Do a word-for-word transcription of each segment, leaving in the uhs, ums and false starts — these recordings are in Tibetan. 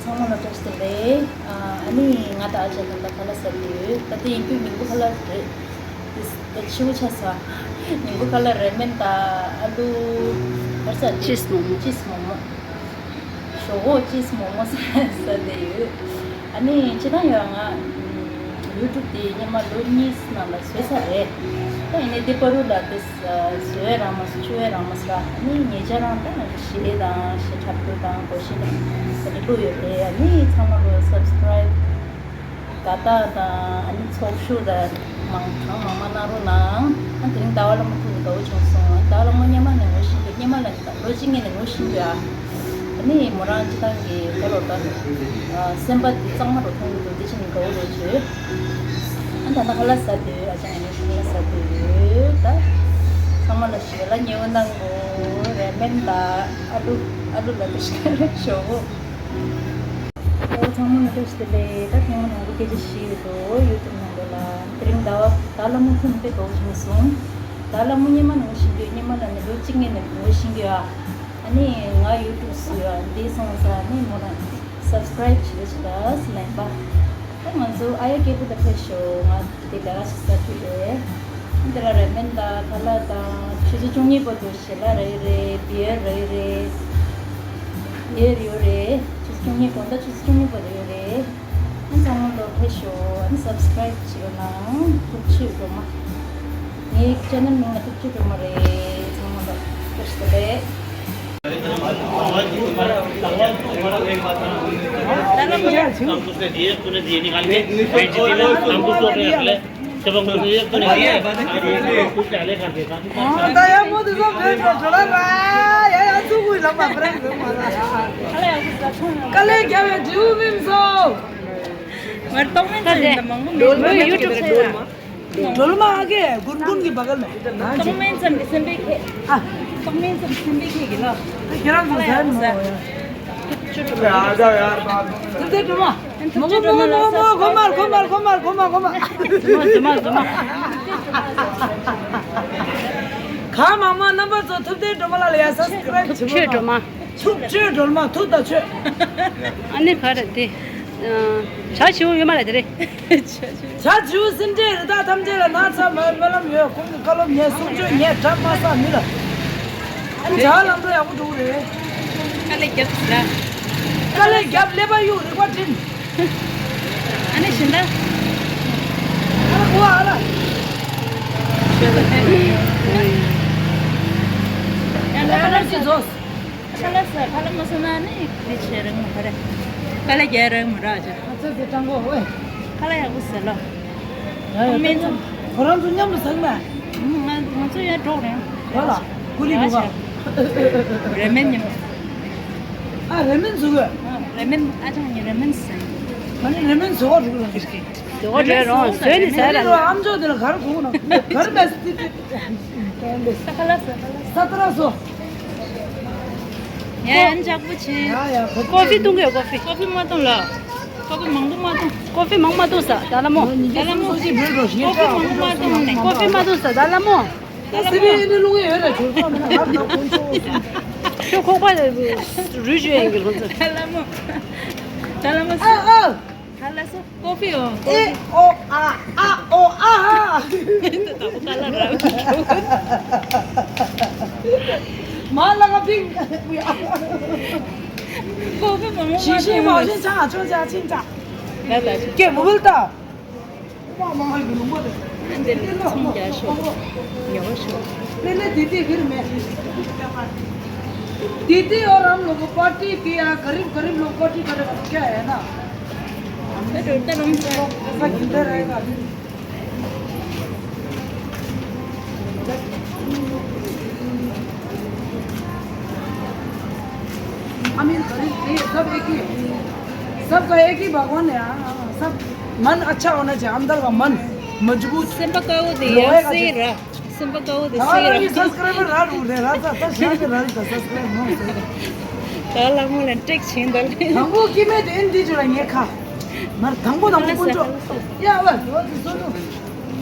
ཚང་མ་ལ་བཀྲ་ཤིས་བདེ་ལེགས། ཨ་ནི་ང་དང་ཨ་ཅག་དང་ད་ཁ་ལག་ཟ་གི་ཡོད། ད་དེ་ཡིན་དུས་ཉིན་གུང་ཁ་ལག་རེད། དེ་ད་ཕྱི་པོ་ཆགས་སོང་། ཉིན་གུང་ཁ་ལག་རེ་མན་ད་ཨ་ལུ་ག་རེ་ཟ་དེ། ཅིས་མོག་མོག་ཅིས་མོག་མོག་ཞོག་ཁོག་ཅིས་མོག་མོག་ཟ་ཟ་བསྡད་ཡོད། ཨ་ནི་སྤྱིར་བཏང་ཡང་ང་ཡུ་ཊུབ་དེ་སྔོན་མ་ལོ་གཉིས་ནང་ལ་བཟོས་ཚར་རེད། ད་ཡིན་ནའི་དེ་བར་དུ་ལ་དེ་བཟོ་ཡས་རག་མ་སོང་། བཅུག་ཡས་རག་མ་སོང་། ཨ་ནི་ཉེ་ཆར་རང་ད་གཞས་དང་གཞས་འཁྲབ་སྟོན་དང་སྒོར་གཞས་དང་ཨ་ནི་བླུགས་ཡོད་རེད། ཨ་ནི་ཚང་མ་ལོ་སབ་སི་ཀ་རའིབ་དགའ་རྟགས་དང་ཨ་ནི་ཚོགས་ཞུགས་དང་མང་གང་མང་མང་གནང་རོགས་གནང་། ཨ་དེ་རིང་ཟླ་བ་ལྷ་མོ་ཐུག་ནས་དགའ་བོ་བྱུང་སོང་། ཟླ་བ་ལྷ་མོ་སྔོན་མ་ནས་ངོ་ཤེས་འདུག་སྔོན་མ་ལ་ད་ལོ་གཅིག་སྔོན་ནས་ངོ་ཤེས་འདུག་ཨ་ནི་མོ་རང་སྤྱིར་བཏང་གི་ཁོ་ལོ་ད་སེམས་པ་འདི་གཙང་མ་རུ་མཐོང་གི་འདུག་དེ་བྱས་ནས་དགའ་བོ་རུ་བྱོས། ཨ་ད་ལྟ་ཁ་ལག་ཟ་འདོད། ཨ་ཅག་ངས་ནི་ཁ་ལག་ཟ་འདོད་ཡོད། ད་ཚང་མ་ལ་ཞོགས་ལ་ཉེ་བོ་གནང་གོ་རེ་མན་ད་ཨ་ལུ་ཨ་ལུ་ལ་ད་ཞོག་གོ་ཨོ་ཚང་མ་ལ་བཀྲ་ཤིས་བདེ་ལེགས། ད་ཐེངས་མ་དང་པོ་སྐད་ཆ་བཤད་ཡོད་དོ་ཡུ་ཊུབ་ནང་ལོགས་ལ། དེ་རིང་ཟླ་བ་ཟླ་ལྷ་མོ་ཐུག་ནས་དཔེ་དགའ་བོ་བྱུང་སོང་། ཟླ་ལྷ་མོ་སྔོན་མ་ནས་ངོ་ཤེས་འདུག་སྔོན་མ་ལ་ནི་ལོ་གཅིག་སྔོན་ནས་ངོ་ཤེས་འདུག་ཨ་ནི་ང་ཡུ་ཊུབ་བཟོས་ཡ་འདི་སོང་ཙང་ནི་མོ་རང་སབ་སི་ཀ་རའིབ་བྱེད་རོགས་བྱེད་ད་ཟེར་ལབ་པ། ད་ང་ཚོ་ཨ་ཡ་སྐྱིད་པོ་དང་ཕེབས་ཤོག་ང་དེ་ལས་ཀ་ཞིག་ཟ་ཐུབ་རེད། འདི་ལ་རེ་མན་ད་ཁ་ལག་དང་ཆུ་ཚོད་བཅུ་གཉིས་བར་དུ་ཞལ་ལག་རག་གི་རེད། བི་ཡར་རག་གི་རེད། བི་ཡར་ཡོད་རེད། ཆུ་ཚོད་བཅུ་གཉིས་དགོང་དག་ཆུ་ཚོད་བཅུ་གཉིས་བར་དུ་ཡོད་རེད། ཨ་ཚང་མ་ལོ་ཕེབས་ཤོག་ཨ་ནི་སབ་སི་ཀ་རའིབ་བྱེད་རོགས་གནང་། ཐུགས་རྗེ་ཆེ་སྒྲོལ་མ། ངའི་ཅེ་ནལ་མིང་ལ་ཐུགས་རྗེ་སྒྲོལ་མ་རེད། ཚང་མ་ལོ་བཀྲ་ཤིས་བདེ་ལེགས། ཡུ་ཊུབ་ཚེ་ར། སྒྲོལ་མ་ཨ་ཀེ་གུར་གུར་གྱི་བ་ག་ལ། ཏོག་མེན་ཙམ་གྱི་སེམས་པའི་ཁེ། ཨ། ཏོག་མེན་ཙམ་གྱི་སེམས་པའི་ཁེ་གི་ལ། ཁྱེད་རང་ཚོ་ཟ་ནི་མ་གོ་ཡ། ཐུབ་ཆོས་སྒྲོལ་མ། ཐུབ་ཆོས་སྒྲོལ་མ། མོ་མོ་མོ་མོ་གོ་མར་གོ་མར་གོ་མར་གོ་མར་གོ་མར། རྫུན་མ་རྫུན་མ། གང་མང་མང་རྣམ་པ་ཚོ་ཐུབ་བསྟན་སྒྲོལ་མ་ལགས་ལ་ཡ་སབ་སི་ཀ་རའིབ་བྱེད་མོ་ཆོས་སྒྲོལ་མ། ཐུབ་ཆོས་སྒྲོལ་མ་ཐུབ་ད་ཆོས། ཨ་ནི་ག་རེ་དེ། བྱ་བྱིའུ་ཡོད་མ་རེད་དེ་རེད། བྱ་བྱིའུ་སེམས་ཅན་རི་དྭགས་ཐམས་ཅད་ལ་ནགས་ཚལ་མ་སྨོན་ལམ་ཡོད། ཁོང་གི་བཀའ་སློབ་ཉན། གསུང་ཆོས་ཉན། གྲྭ་མ་ས་མི་ལ། ཨ་ནི་བྱ་ལམ་འགྲོ་ཡག་པོ་འགྲོ་གི་རེད། དཀའ་ལས་རྒྱབ་ཟེར། དཀའ་ལས་རྒྱབ་ཀླད་པ་གཡུག་རིག་པ་འགྲིམ། ཨ་ནི་བྱིན་ད། ཨ་ལ་གོ་ཨ་ལ། ཡང་ལ་ཁ་ལག་ཟ། ཁ་ལག་ཟ། ཁ་ལག་མ་ཟ་ན་ནི་དེ་བྱེད་རིང་མ་ཁ་རེ། ཁ་ལག་རྒྱག་རིང་མ་རག་ཅེ། ཨ་ཙི་ཙི་ཀྲང་གོ་ཨོའི། ཁ་ལག་ཡག་པོ་ཟ་ལོ། ཡ་ཡ། ཁོ་རང་ཚོ་མཉམ་དུ་ཟ་གི་མེད། ང་ང་ཚོ་ཡར་འགྲོ་རེད། ག་ལ། ཀུ་ལི་གུ་ག། རེ་མན་མཉམ། ཨ་རེ་མན་ཟ་གི། ཨ་རེ་མན་ཨ་ཅང་ངས་རེ་མན་ཟ། ང་ནི་རེ་མན་ཟ་བ་རུ་རང་གི། ཟ་བ་རེད་རོང་ཟོས་ནི་ཟ་ར། ཨ་མཆོག་དེ་ལ་ག་རེ་གོ་ན་ག་རེ་མེད་ཟེར། ས་ཁ་ལ་ས་ཁ་ལ། ས་ཏ་ར་སོ། ཡ་ཡ་འཇག་པོ་བྱེད། ཡ་ཡ། ཀོ་ཧྥི་བཏུང་གི་ཡོད། ཀོ་ཧྥི། ཀོ་ཧྥི་མ་བཏུང་ལ། ཀོ་ཧྥི་མང་པོ་མ་བཏུང་། ཀོ་ཧྥི་མང་པོ་མ་བཏུང་ས་ད་ལ་མོ། ད་ལ་མོ། ཀོ་ཧྥི་མང་པོ་མ་བཏུང་ནས། ཀོ་ཧྥི་མ་བཏུང་ས་ད་ལ་མོ། ད་ལ་སི་པི་མོ། ཨེ་ནི་ལུང་ཡོད་ར་ཆོག་ཆོག་མེད་ན་ང་ད་ཁོང་ཚོ། ཁྱོད་ཁོག་པ་རུལ་ཞུ་ཡིན་གི་ལོ་ཚོད། ད་ལ་མོ། ད་ལ་མོ། ཨ་ཨ། ད་ལ་སོ། ཀོ་ཧྥི་ཨོ། ཨེ་ཨོ་ཨ་ཨ་ཨོ་ཨ་ཧ། ད་ད་ལ་ར། མ་ལ་ག་པིང་། ཀོ་ཧྥི་མང་པོ་མ་ཞི་ཞི་མ་ཞི་ཆ་ཆོ་ཆ་ཆིན་ཆ། ད་ད་ཀེ་མུ་བལ་ད། ཨ་འདི་ལ་ཚོང་རྒྱག་ཤོག་ཉོ་ཤོག་ལེ་ལེ་དེ་དེ་གིར་མེད། དེ་དེ་और हम लोग पार्टी किया, गरीब गरीब लोग पार्टी करेगा तो क्या है ना? ད་འགྲོ་ད་རང་ས། ས་གིན་ད་རེ་ག། अमीर गरीब ये सब एक ही है। सबका एक ही भगवान है। हाँ, सब मन अच्छा होना चाहिए, अंदर का मन मजबूत। སེམས་པ་དཀར་པོ་དེ་ཡང་སེ་ར། སེམས་པ་དཀར་པོ་དེ་སེ་ར། ད་ང་རང་གི་སབ་སི་ཀ་རའི་བར་རག་འགྲོ་རེད་ར། ད་ད་ཤ་གི་ར་རི་ད་སབ་སི་ཀ་རའི་མང་སེ་ར། ད་ལ་མོ་ལ་ཀྲེག་ཆེན་ད་ལེ། དང་པོ་སྐྱེ་མེད་དེ་འདི་ཅུ་ལ་ཉེ་ཁ། མར་དང་པོ་དང་པོ་ཀུན་ཅོ། ཡ་ཝ་ཝ་དེ་སོ་ནུ།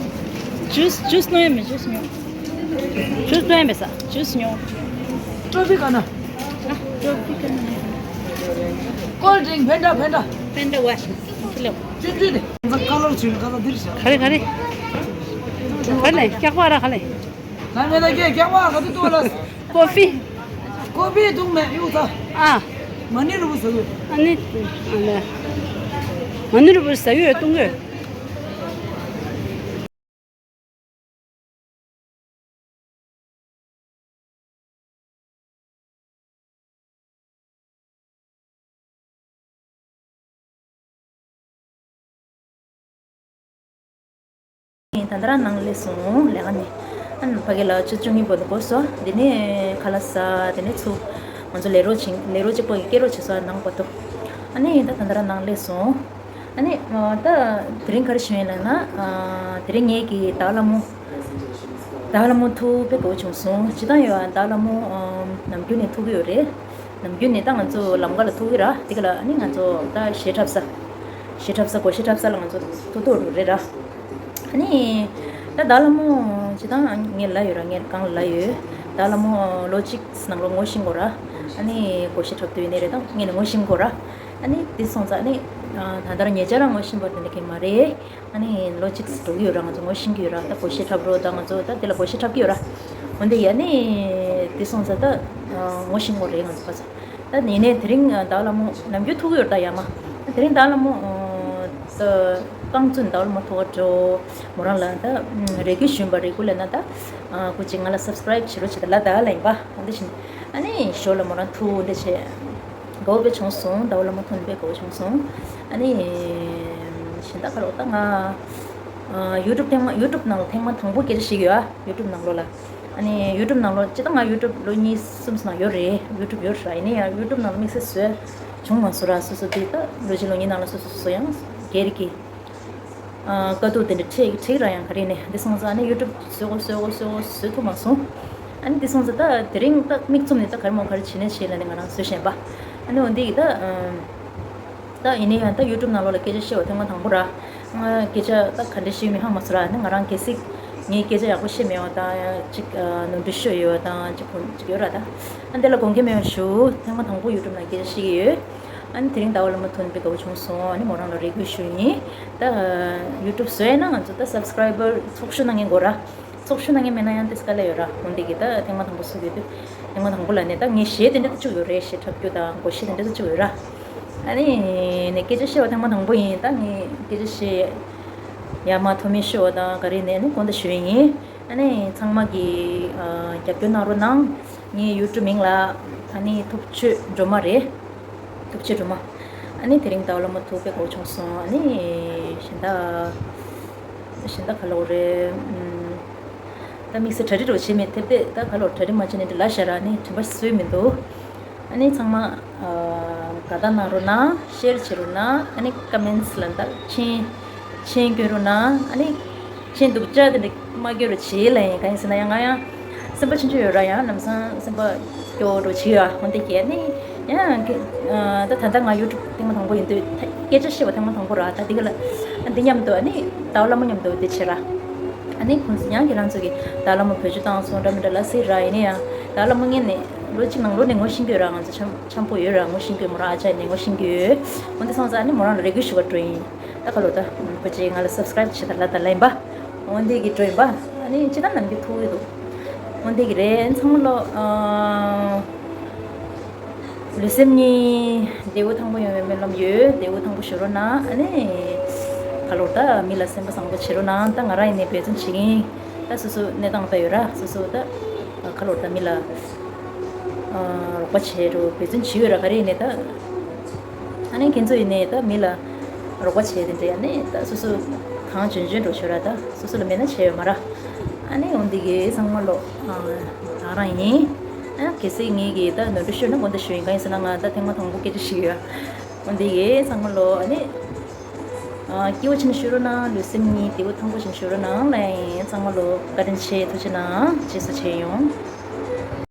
ཇུས་ཇུས་ནོ་ཡ་མེ་ཇུས་ཉོ། ཇུས་ནོ་ཡ་མེ་ས། ཇུས་ཉོ། ཀྲོ་ཕི་ཀ་ན། ཀྲོ་ཕི་ཀ་ན། ཀོལ་ཌི་རིང་། ཕན་ཌ། ཕན་ཌ། ཕན་ཌ་ཝ་ཤི་ལེ། ཅུན་ཅུན་ནི། ཁ་ལར་ཆུ་ཁ་ལ་འདིར་ཤ། ག་རེ་ག་རེ། ག་ལེ་སྐྱག་པ་ར་ག་ལེ། ད་མེད་ད་ཀྱེ་སྐྱག་པ་ག་དུ་ཏོ་ལ། ཀོ་ཕི། ཀོ་ཕི་འཐུང་མེད་ཡུག་ད། ཨ། མ་ནི་རུ་བུ་ཟ་ཡོད། ཨ་ནི། ཨ་ལེ། མ་ནི་རུ་བུ་ཟ་ཡོད་འཐུང་ཡོད། ད་ལྟ་རང་ནང་སླེབས་སོང་ལས་ཀ་ནས། ཨ་ནི་ཕ་གི་ལ་ཆུ་ཚོད་བཅུ་གཉིས་བར་དུ་འགོར་སོང་། དེ་ནས་ཁ་ལག་ཟ། དེ་ནས་ཚུར་ང་ཚོ་ལས་རོགས་བྱེད། ལས་རོགས་གཅིག་པོ་གིས་སྐད་རོགས་བྱེད་སོང་ནང་བར་དུ། ཨ་ནི་ད་ད་ལྟ་རང་ནང་སླེབས་སོང་། ཨ་ནི་ད་དེ་རིང་ག་རེ་བྱུང་ཡོད་ལབ་ན། དེ་རིང་ངེད་ཀྱི་ཟླ་བ་ལྷ་མོ། ཟླ་བ་ལྷ་མོ་ཐུག་དཔེ་དགའ་བོ་བྱུང་སོང་། སྤྱིར་བཏང་ཡོད་ཨ་ཟླ་བ་ལྷ་མོ་ནམ་རྒྱུན་ནས་ཐུག་གི་ཡོད་རེད། ནམ་རྒྱུན་ནས་ད་ང་ཚོ་ལམ་ཁ་ལ་ཐུག་གི་ར། དེ་ག་ལ་ཨ་ནི་ང་ཚོ་ད་གཞས་འཁྲབ་ས། གཞས་འཁྲབ་ས། སྒོར་གཞས་འཁྲབ་ས་ལ་ང་ཚོ་ཐུག་ཐུག་འགྲོ་རེད་ར། ཨ་ནི་ད་ཟླ་བ་ལྷ་མོ་སྤྱིར་བཏང་ངས་ལབ་ཡོད་ར། ངས་གང་ལབ་ཡོད། ཟླ་བ་ལྷ་མོ་ལོ་གཅིག་ནང་ལོགས་ངོ་ཤེས་དགོས་ར། ཨ་ནི་སྒོར་གཞས་འཁྲབ་དུས་ནས་རེད། ད་ངས་ནས་ངོ་ཤེས་དགོས་ར། ཨ་ནི་དེ་སོང་ཙང་ཨ་ནི་ད་ལྟ་ཉེ་ཆར་རང་ངོ་ཤེས་པ་དེ་འདྲ་གི་མ་རེད། ཨ་ནི་ལོ་གཅིག་འགྲོ་གི་ཡོད་ར། ང་ཚོ་ངོ་ཤེས་ཀྱི་ཡོད་ར། ད་སྒོར་གཞས་འཁྲབ་རོགས་ད་ང་ཚོ་ད་དེ་ལ་སྒོར་གཞས་འཁྲབ་ཀྱི་ཡོད་ར། འོན་ཏེ་ཡ་ནི་དེ་སོང་ཙང་ད་ངོ་ཤེས་དགོས་རེད་ང་ཚོ་ཁ་ཚ། ད་ཡིན་ནའི་དེ་རིང་ཟླ་བ་ལྷ་མོ་ནམ་རྒྱུན་ཐུག་གི་ཡོད་ར། ད་ཡ་མ་དེ་རིང་ཟླ་བ་ལྷ་མོ་ད་རྐང་བཙུན་ཟླ་བ་ལྷ་མོ་ཐུག་ག་འགྲོ། མོ་རང་ལ་ད་རེ་སྐུལ་ཞུས་པ། རེ་སྐུལ་ལབ་ན་ད་སྐུ་མཁྱེན་ང་ལ་སབ་སི་ཀ་རའིབ་བྱེད་རོགས་བྱེད་ད་ལབ་ད་ལབ་ཡིན་པ། འོན་ཏེ་བཞིན་ཨ་ནི་ཞོར་ལ་མོ་རང་ཐུག་འདི་བྱས། དགའ་བོ་དཔེ་བྱུང་སོང་། ཟླ་བ་ལྷ་མོ་ཐུག་ནས་དཔེ་དགའ་བོ་བྱུང་སོང་། ཨ་ནི་གཞན་དག་ག་རེ་ད་ང་ཡུ་ཊུབ་ཐེངས་མ་ཡུ་ཊུབ་ནང་ལ་ཐེངས་མ་དང་པོ་སྐད་ཆ་བཤད་ཀྱི་ཡོད་ཨ། ཡུ་ཊུབ་ནང་ལོགས་ལ། ཨ་ནི་ཡུ་ཊུབ་ནང་ལོགས་སྤྱིར་བཏང་ང་ཡུ་ཊུབ་ལོ་གཉིས་གསུམ་ཙམ་ཡོད་རེད། ཡུ་ཊུབ་ཡོད་ར། ཡིན་ནའི་ཡང་ཡུ་ཊུབ་ནང་ལ་དམིགས་བསལ་བཟོས་བྱུང་མ་སོང་ར། སོ་སོ་དེ་ད་ལོ་གཅིག་ལོ་གཉིས་ནང་ལ་སོ་སོ་སོ་སོ་ཡང་སྒེར་གྱི་དཀའ་སྡུག་དེ་འདྲ་འཕྲད་འཕྲད་ར། ཡང་ག་རེ་ནས་འདི་སོང་ཙང་ནི་ཡུ་ཊུབ་བཟོ་དགོས་བཟོ་དགོས་བཟོ་དགོས་བཟོ་ཐུབ་མ་སོང་། ཨ་ནི་འདི་སོང་ཙང་ད་དེ་རིང་ད་མིག་བཙུམ་ནས་ད་ག་རེ་མོ་ག་རེ་བྱེད་ནས་བྱེད་ལ་ནི་ང་རང་བཟོས་བཞིན་པ། ཨ་ནི་འོ་འདི་ཡི་ད་ད་ཡིན་ནའི་ཡང་ད་ཡུ་ཊུབ་ནང་ལོགས་ལ་སྐད་ཆ་བཤད་པ་ཐེངས་མ་དང་པོ་ར། ང་སྐད་ཆ་ད་ག་འདྲ་བཤད་མིན་ཧ་མ་སོང་ར། ཨ་ནི་ང་རང་གལ་སྲིད་ངས་སྐད་ཆ་ཡག་པོ་བཤད་མེད་པ་དང་ཅིག་ནོར་འཁྲུལ་ཤོར་ཡོད་པ་དང་ཅིག་གོ་ཅིག་ཡོད་ར། ད་ཨ་འདི་ལ་དགོངས་འགལ་མེད་པ་ཞུ། ཐེངས་མ་དང་པོ་ཡུ་ཊུབ་ནང་སྐད་ཆ་བཤད་ཀྱི་ཡོད། ཨ་ནི་དེ་རིང་ཟླ་བ་ལྷ་མོ་ཐུག་ནས་དཔེ་དགའ་བོ་བྱུང་སོང་། ཨ་ནི་མོ་རང་ལ་རེ་སྐུལ་ཞུ་ཡིན། ད་ཡུ་ཊུབ་བཟོས་ན་ང་ཚོ་ད་སབ་སི་ཀ་རའི་བར་ཚོགས་ཞུགས་གནང་མཁན་དགོས་ར། ཚོགས་ཞུགས་གནང་མཁན་མེད་ན་ཡང་ཏིས་དཀའ་ལས་ཡོད་ར། འོན་ཏེ་གི་ད་ཐེངས་མ་དང་པོ་བཟོ་གི་དུས་ཐེངས་མ་དང་པོ་ལ་ནས་ད་ངས་གཞས་དེ་འདྲ་ད་བཅུག་ཡོད་རེད། གཞས་འཁྲབ་རྒྱུ་དང་སྒོར་གཞས་དེ་འདྲ་ད་བཅུག་ཡོད་ར། ཨ་ནི་ནས་སྐད་ཆ་བཤད་པ་ཐེངས་མ་དང་པོ་ཡིན། ད་ངས་སྐད་ཆ་བཤད་ཡ་མ་ཐོག་མའི་ཤོ་བ་དང་ག་རེ་ནས་ནི་དགོངས་དག་ཞུ་ཡི་ཡིན། ཨ་ནི་ཚང་མ་གི་རྒྱབ་སྐྱོར་གནང་རོགས་གནང་། ངའི་ཡུ་ཊུབ་མིང་ལ་ཨ་ནི་ཐུབ་ཆོས་སྒྲོལ་མ་རེད། ཐུབ་ཆོས་སྒྲོལ་མ། ཨ་ནི་དེ་རིང་ཟླ་བ་ལྷ་མོ་ཐུག་དཔེ་དགའ་བོ་བྱུང་སོང་། ཨ་ནི་གཞན་དག་གཞན་དག་ག་ལབ་དགོས་རེད། ཨམ། ད་དམིགས་བསལ་གྲ་སྒྲིག་རོགས་བྱེད་མེད། དེབ་དེ་ད་ག་ལབ་དགོས། གྲ་སྒྲིག་མ་བྱས་ནས་འདི་ལ་བཞག་ར། ཨ་ནི་དྲན་པ་བཟོས་མི་འདུག་ཨ་ནི་ཚང་མ་ཨ་དགའ་རྟགས་གནང་རོགས་གནང་། ཤེར་བྱེད་རོགས་གནང་། ཨ་ནི་ཀ་མེན་ཊི་ལ་ད་མཆན་མཆན་སྐྱོན་རོགས་གནང་། ཨ་ནི་མཆན་སྡུག་ཅག་དེ་འདྲ་མ་སྐྱོན་རོགས་བྱེད་ལབ་ཡིན། གང་ཡིན་ཟེར་ན་ཡང་ང་ཡང་སེམས་པ་ཆུང་ཆུང་ཡོད་ར། ཡང་ལམ་སང་སེམས་པ་སྐྱོ་བོ་འདྲ་བྱེད་ཡ། འོན་ཏེ་གལ་ནི་ཡང་ད་ད་ལྟ་ང་ཡུ་ཊུབ་ཐེངས་མ་དང་པོ་ཡིན་དུས་ད་སྐད་ཆ་བཤད་པ་ཐེངས་མ་དང་པོ་ར། ད་འདི་ག་ལ་འདི་མཉམ་དུ་ཨ་ནི་ཟླ་བ་ལྷ་མོ་མཉམ་དུ་དེ་བྱེད་ར། ཨ་ནི་ཁོང་ཚོ་ཡང་ཁྱེད་རང་ཚོ་གི་ཟླ་བ་ལྷ་མོ་བེད་སྤྱོད་བཏང་སོང་འདྲ་མི་འདྲ་ལབ་སྲིད་ར། ཡིན་ན་ཡང་ཟླ་བ་ལྷ་མོ་ངས་ནི་ལོ་གཅིག་ནང་ལོགས་ནས་ངོ་ཤེས་ཀྱི་ཡོད་ར། ང་ཚོ་འཆམ་འཆམ་པོ་ཡོད་ར། ངོ་ཤེས་ཀྱི་ཡོད། མོ་རང་ཨ་ཅག་ནས་ངོ་ཤེས་ཀྱི་ཡོད། འོན་ཏེ་སོང་ཙང་ཨ་ནི་མོ་རང་ལ་རེ་སྐུལ་ཞུ་བར་འགྲོ་ཡིན། ད་ག་ལོ་ད་ཁོ་ཅིག་ང་ལ་སབ་སི་ཀ་རའིབ་བྱེད་དང་ལབ་དང་ལབ་ཡིན་པ། འོན་ཏེ་གི་འགྲོ་ཡིན་པ། ཨ་ནི་ཅི་ལྟར་ནམ་རྒྱུན་ཐུག་གི་འདུག་འོན་ཏེ་གི་རེད། ཚང་མ་ལོ་ཨ། ལུས་སེམས་གཉིས་བདེ་པོ་ཐང་པོ་ཡོང་བའི་སྨོན་ལམ་ཡོད། བདེ་པོ་ཐང་པོ་བཞུགས་རོགས་གནང་། ཨ་ནི་ག་ལོར་ད་མི་ལ་སེམས་པ་བཟང་པོ་བྱེད་རོགས་གནང་། ད་ང་རང་ཡིན་ནའི་འབད་བརྩོན་བྱེད་ཀྱི་ཡིན། ད་སོ་སོ་གནས་སྟངས་ད་ཡོད་ར། སོ་སོ་ད་ག་ལོར་ད་མི་ལ་ཨ་རོགས་པ་བྱེད་རོགས་འབད་བརྩོན་བྱེད་ཡོད་ར། ག་རེ་ཡིན་ནའི་ད་ཨ་ནི་ཁྱེད་ཚོ་ཡིན་ནའི་ད་མི་ལ་རོགས་པ་བྱེད་དེ་འདྲ། ཨ་ནི་ད་སོ་སོ་གང་འཇོན་འཇོན་འགྲོ་ཆོག་ར། ད་སོ་སོ་ལ་མེད་ན་བྱས་ཡོད་མ་ར། ཨ་ནི་འོན་ཏེ་གི་ཚང་མ་ལོ་ཨ་ད་རང་ཡིན། ཨ་གལ་སྲིད་ངེད་ཀྱིས་ད་ནོར་འཁྲུལ་ཤོར་ན་དགོངས་དག་ཞུ་ཡིན། གང་ཡིན་ཟེར་ན་ང་ད་ཐེངས་མ་དང་པོ་སྐད་ཆ་ཞིག་ཡོད། འོན་ཏེ་གི་ཚང་མ་ལོ་ཨ་ནི་ཨ་སྐྱིད་པོ་བྱས་ནས་བཞུགས་རོགས་གནང་། ལུས་སེམས་གཉིས་བདེ་པོ་ཐང་པོ་བྱས་ནས་བཞུགས་རོགས་གནང་ལབ་ཡིན། ཚང་མ་ལོ་བཀའ་དྲིན་ཆེ། ཐུགས་རྗེ་གནང་། རྗེས་སུ་མཇལ་ཡོང་།